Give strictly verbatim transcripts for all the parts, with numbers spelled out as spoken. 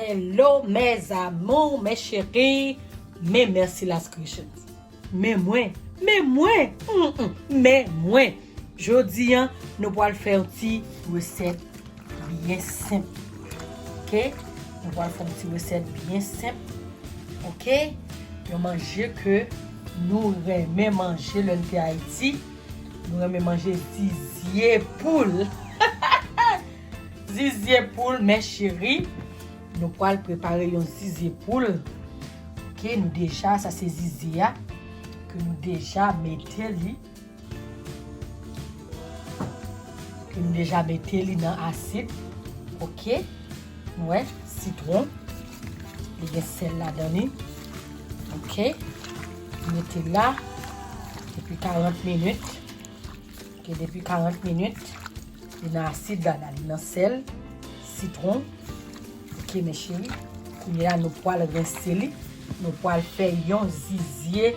Hello mes amours, mes chéris, men Mercillas Creations. Men mwen, men mwen, mm, mm, men mwen. Jodi a, nou pral fè yon ti resèt byen senp. Oke? Nou pral fè yon ti resèt byen senp. Oke? Yon manje ke nou renmen manje lè n te Ayiti. Nou renmen manje zizye poul. Zizye poul, mes chéris. Nou pral prepare yon zizye poul. Oke, nou deja, sa se zizye a. Ke nou deja mete li. Ke nou deja mete li nan asid. Oke. Nou wè, sitwon. Li gen sèl ladan li. Oke. Mete la. Depi karant minit. Oke, depi karant minit. Li nan asid la, la, li nan sèl, sitwon. Oke, mes chéris. Kounye a, nou pral rense li. Nou pral fè yon zizye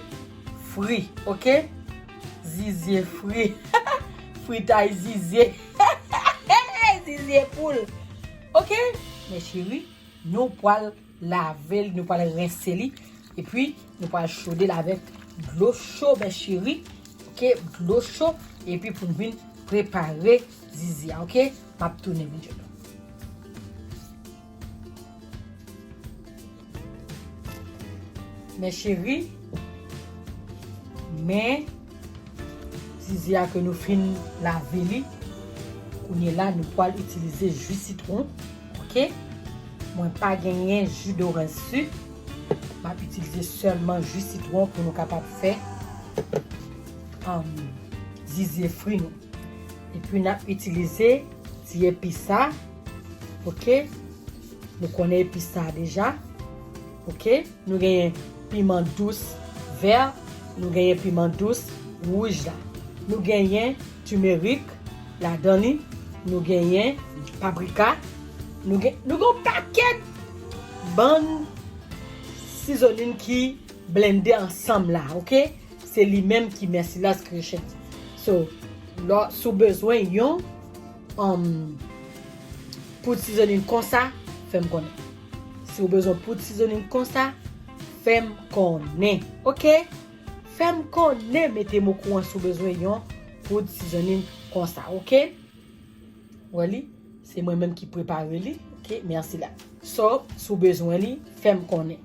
fri. Oke? Zizye fri. Fritay zizye. Zizye poul. Oke? Mes chéris, nou pral lave li, nou pral rense li. Epi, nou pral chode l avèk dlo cho, mes chéris. Oke, dlo cho. Epi, pou n vin prepare zizye a, oke? M ap tounen videyo nou. Mes chéris, men zizye a ke nou fin lave li. Kounye la, nou pral itilize ji sitwon. Oke? Mwen pa genyen ji doranj si. M ap itilize sèlman ji sitwon pou nou kapab fè, um, zizye fri nou. Epi n ap itilize ti epis sa. Oke? Nou konnen epis sa deja. Oke? Nou genyen piman dous vè, nou genyen piman dous wouj la. Nou genyen timerik ladan li, nou genyen paprika, nou gen, nou gen yon pakèt bann sizonin ki blende ansanm la, oke? Se li menm ki Mercillas Creations. So, lò, si w bezwen yon, um, poud sizonin konsa, fè m konnen. Si w bezwen poud sizonin konsa, fè m konnen. Oke? Fè m konnen, mete m okouran si w bezwen yon poud sizonin konsa, oke? Wè li, se mwen menm ki prepare li. Oke, mèsi la. So, si w bezwen li, fè m konnen.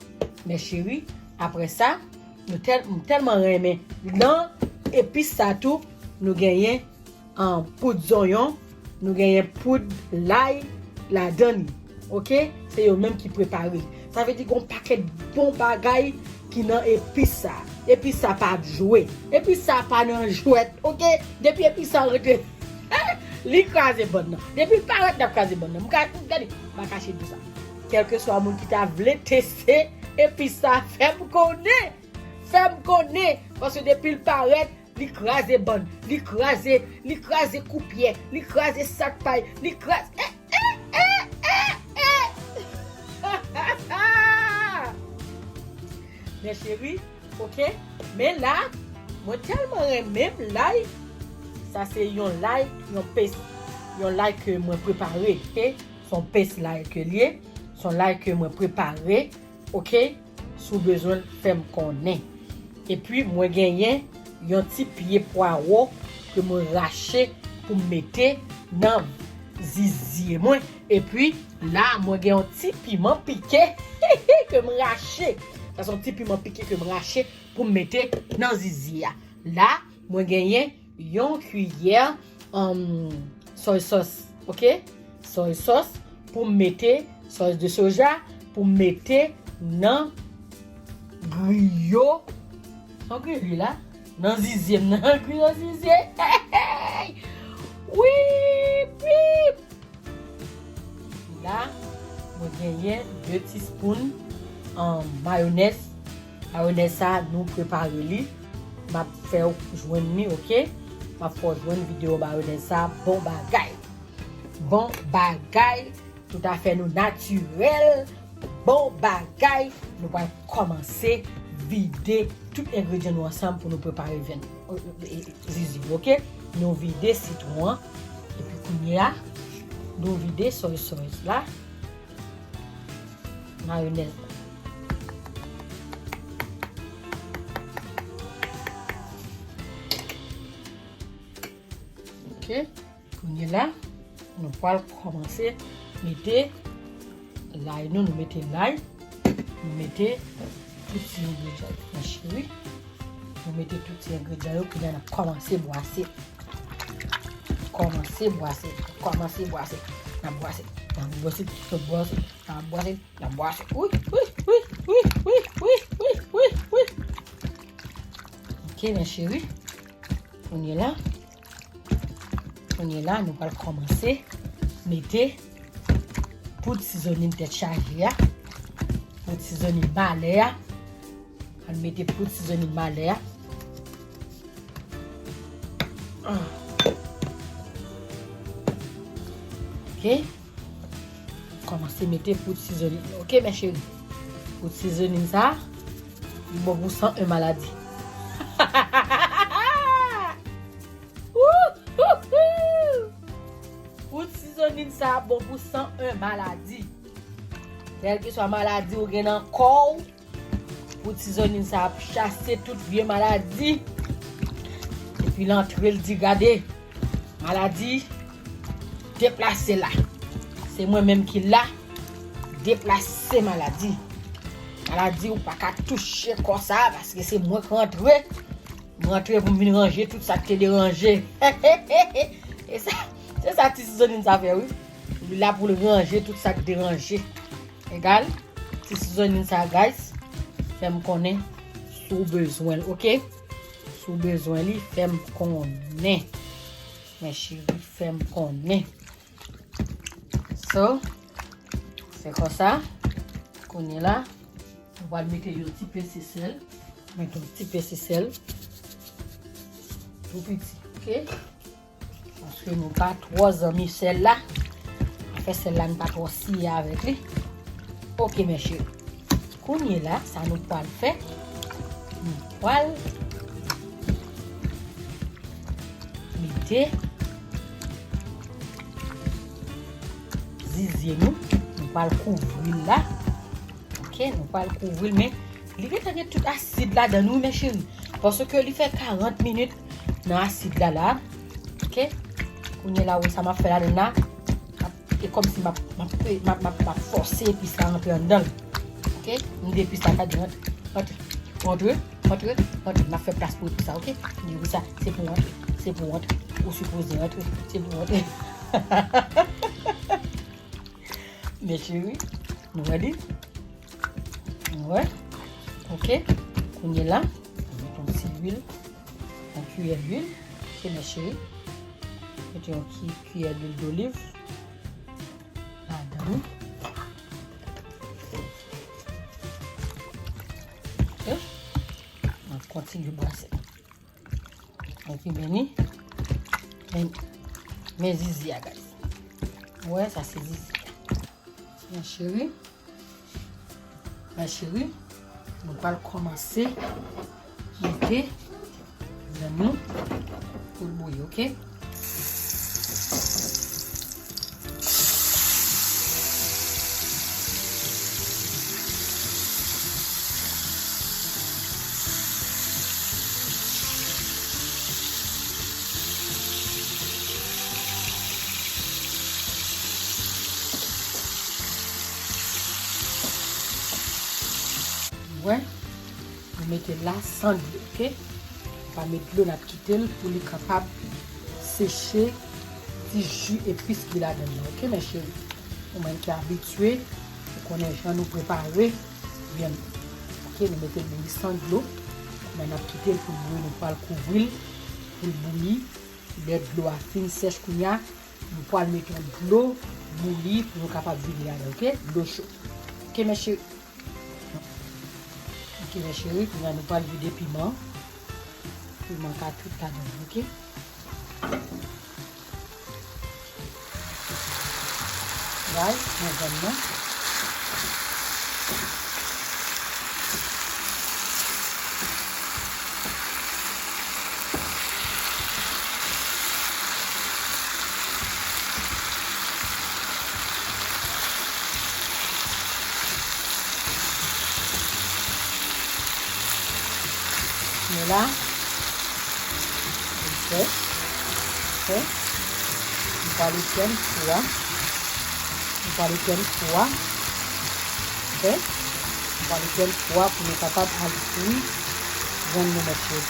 Mes chéris, apre sa, nou tèl-, m tèlman renmen. Nan epis sa tou, nou genyen, an, poud zonyon, nou genyen poud lay ladan li. Oke? Se yo menm ki prepare. Sa vle di gon pakèt bon bagay ki nan epis sa. Epis sa pa ap jwe. Epis sa pa nan jwèt. Oke? Depi epis sa rantre, li kraze bann nan. Depi l parèt, l ap kraze bann nan. M ka, gade, m pa kache di sa. Kèlkeswa moun ki ta vle teste epis sa, fè m konnen. Fè m konnen. Paske depi l parèt, li kraze bann, li kraze, li kraze koupyè, li kraze sak pay, li kraze, eh, eh, eh, eh, eh. Mes chéris, oke? Men la, mwen tèlman renmen lay. Sa se yon lay, yon pes, yon lay ke mwen prepare, oke? Se yon pes lay ke l ye, se yon lay ke mwen prepare, oke? Si w bezwen l, fè m konnen. Epi, mwen genyen yon ti pye pwawo ke mwen rache pou m mete nan zizye mwen. Epi, la, mwen gen yon ti piman pike ke m rache. Sa se yon ti piman pike ke m rache pou m mete nan zizye a. La, mwen genyen yon kiyè, um, soy sauce, oke? Soy sauce pou m mete, sauce de soja pou m mete nan griyo. Sa griyo la? Nan zizye m nan griyo zizye. Wi, wi. La, mwen genyen de tispoun, um, mayonèz. Mayonèz sa, nou prepare li. M ap fè w jwenn li, oke? M ap fè w jwenn videyo mayonèz sa. Bon bagay. Bon bagay. Toutafè nou natirèl. Bon bagay. Nou pral kòmanse vide tout engredyan nou ansanm pou nou prepare vyann, e, e, e, zizye, oke? Nou vide sitwon an. Epi kounye a, nou vide soy sauce la. mayonèz la. Ok. Kounye la, nou pral kòmanse mete lay nou, nou mete lay, nou mete tout ti engredyan yo, mes chéris. Nou mete tout ti engredyan yo, kounye a n ap kòmanse bwase. Kòmanse bwase, kòmanse bwase. N ap bwase, n ap bwase, n ap bwase, n ap bwase, n ap bwase. Wi, wi, wi. Ok, mes chéris. Kounye la, kounye la, nou pral kòmanse mete poud sizonin tèt chaje a, poud sizonin malè a. Al mete poud sizonin malè a. Ok. Kòmanse mete poud sizonin. Ok, mes chéris. Poud sizonin sa, li bon pou san en maladi. Poud sizonin sa bon pou san en maladi. Kèlkeswa maladi ou gen nan kò w, poud sizonin sa ap chase tout vye maladi. Epi l antre, l di, "Gade, maladi, deplase la. Se mwen menm ki la, deplase maladi. Maladi, ou pa ka touche kò sa, paske se mwen k rantre." M rantre pou m vin ranje tout sa k te deranje. E sa, se sa ti sizonin sa fè, wi. Li la pou l ranje tout sa k deranje. Egal, ti sizonin sa, guys, fè m konnen si w bezwen l, ok? Si w bezwen li, fè m konnen. Mes chéris, fè m konnen. So, se konsa. Kounye la, nou pral mete yon ti pese sèl. Mete yon ti pese sèl. Tou piti, ok? Paske nou pa twò zanmi sèl la. Afè sèl la, nou pa twò siye avèk li. Ok, mes chéris. Kounye la, sa nou pral fè, nou pral mete zizye nou, nou pral kouvri l la. Ok, nou pral kouvri l, men li gentan gen tout asid ladan l, wi, mes chéris. Paske li fè karant minit nan asid la, la. Ok? Kounye la, ou wè sa m ap fè ladan l la. E kòmsi m ap, m ap, m ap, m ap, m ap fòse epis la rantre anndan l. Ok? M di epis la, gade, rantre, rantre, rantre, rantre, rantre. M ap fè plas pou epis la, ok? M di wi, sa, se pou rantre, se pou rantre. Ou sipoze rantre, se pou rantre. Mes chéris, nou wè li? Nou wè? Ok? Kounye la, nou met yon ti lwil, yon kiyè lwil. Ok, mes chéris. Met yon ki, kiyè lwil doliv ladan l. Ok? N ap kontinye bwase. Epi, men ni, men, men zizi a, guys. Ou wè, sa se zizi a. Mes chéris, mes chéris, nou pral kòmanse mete vyann nou pou l bouyi, ok? Wè, nou mete la san dlo, ok? Pa met dlo, n ap kite l pou li kapab seche ti ji epis ki ladan l lan, ok, mes chéris? Ou menm ki abitye, ou konnen jan nou prepare vyann. Ok, nou mete l bouyi san dlo. Men n ap kite l pou l bouyi, nou pral kouvri l pou l bouyi. Lè dlo a fin sèch kounye a, nou pral mete yon dlo bouyi pou nou kapab vide ladan, ok? Dlo cho. Ok, mes chéris. Ok, mes chéris, kounye a nou pral vide piman. Piman ka tout ladan, ok? Guys, nan zòn nan. La, m fè, m fè, m pral etèn fou a. M pral etèn fou a. Ok? M pral etèn fou a pou nou kapab al fri vyann nou, mesye.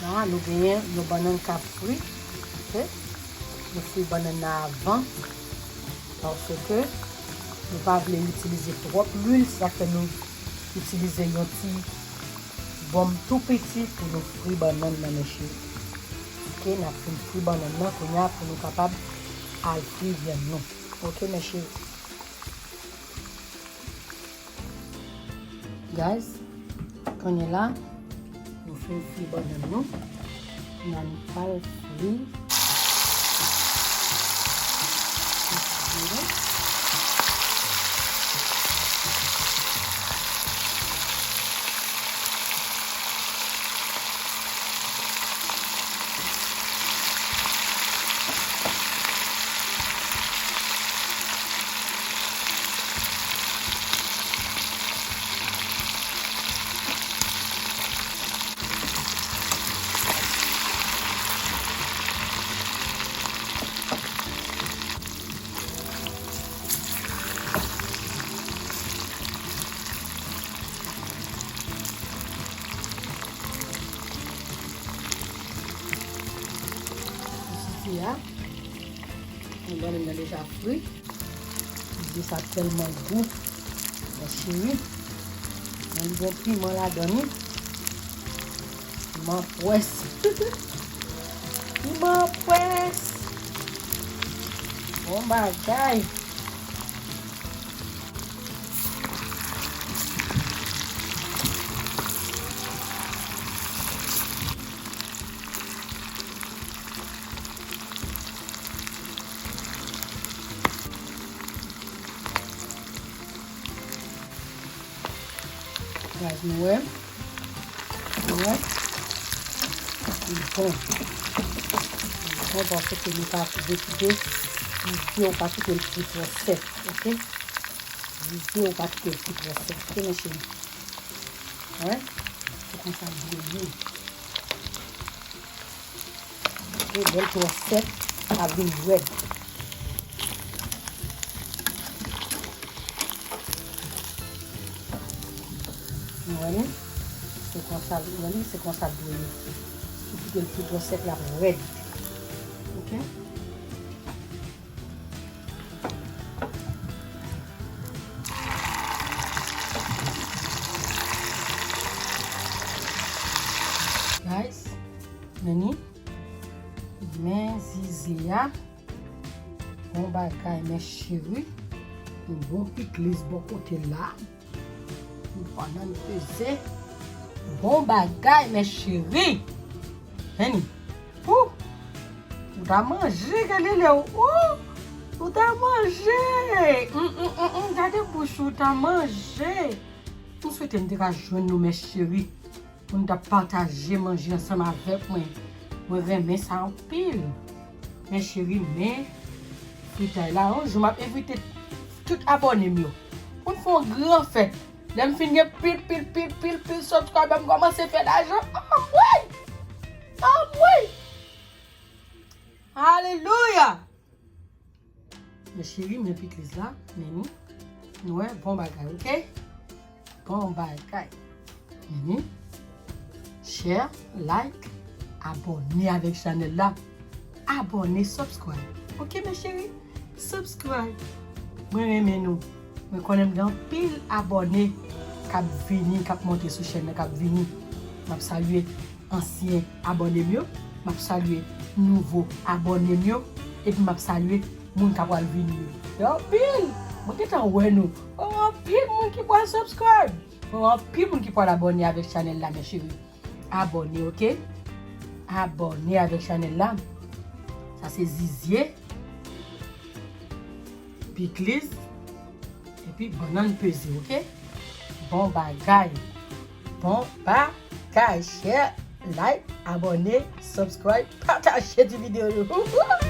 La, nou genyen yon bannann k ap fri. Ok? Nou fri bannann nan avan. Paske nou pa vle itilize twòp lwil, sa fè nou itilize yon ti bonm tou piti pou nou fri bannann nan, mesye. Ok, n ap fin fri bannann nan kounye a pou nou kapab al fri vyann nou. Ok, mesye. Guys, kounye la, nou fin fri bannann nou. N a pral fri. Sisi a, nou bannann nan deja fri. Zye sa tèlman gou. Mè cheri. Men li gen piman ladan li. Piman pwès. Piman pwès. Bon bagay. Guys, nou wè. Nou wè. Li bon. Li bon paske nou pa vle kite, nou pa kite l fri twò sèk, ok? Vle ou pa kite l fri twò sèk, ok, mè cheri? Wè. Se konsa l dwe ye. Ok, lè l twò sèk, l ap vin rèd. Nou wè li? Se konsa l, wè li? Se konsa l dwe ye. Si w kite l fri twò sèk, l ap rèd. Ok? Guys, men ni, men zizi a. Bon bagay, mè cheri. Yon bon pikliz bò kote la. Yon bannann peze. Bon bagay, mè cheri. Hen. Ou. Ou ta manje, gade lè ou. Ou. Ou ta manje. Mm, mm, mm, mm, gade bouch ou, ou ta manje. M swete m te ka jwenn nou, mè cheri. Pou n t ap pataje manje ansanm avèk mwen. Mwen renmen sa anpil. Mè cheri, men fritay la, yon jou m ap envite tout abòne m yo. Pou n fè yon gran fèt. Lè m fin gen pil, pil, pil, pil, pil subscriber, m kòmanse fè lajan. Anmwey! Anmwey! Alelouya! Mè cheri, men pikliz la, men ni. Nou wè, bon bagay, ok? Bon bagay. Men ni. Share, like, abòne avèk chanèl la. Abòne, subscribe. Ok, mè cheri? Subscribe. Mwen renmen nou. Mwen konnen m gen anpil abòne k ap vini, k ap monte sou chèn nan, k ap vini. M ap salye ansyen abòne m yo, m ap salye nouvo abòne m yo, epi m ap salye moun k ap pral vini yo. Yo anpil! Mwen gentan wè nou. Mwen wè anpil moun ki pral subscribe. Mwen wè anpil moun ki pral abòne avèk chanèl la, mè cheri. Abòne, ok? Abòne avèk chanèl la. Sa se zizye, pikliz, epi bannann peze, ok? Bon bagay. Bon bagay. Share, like, abòne, subscribe, pataje ti videyo yo.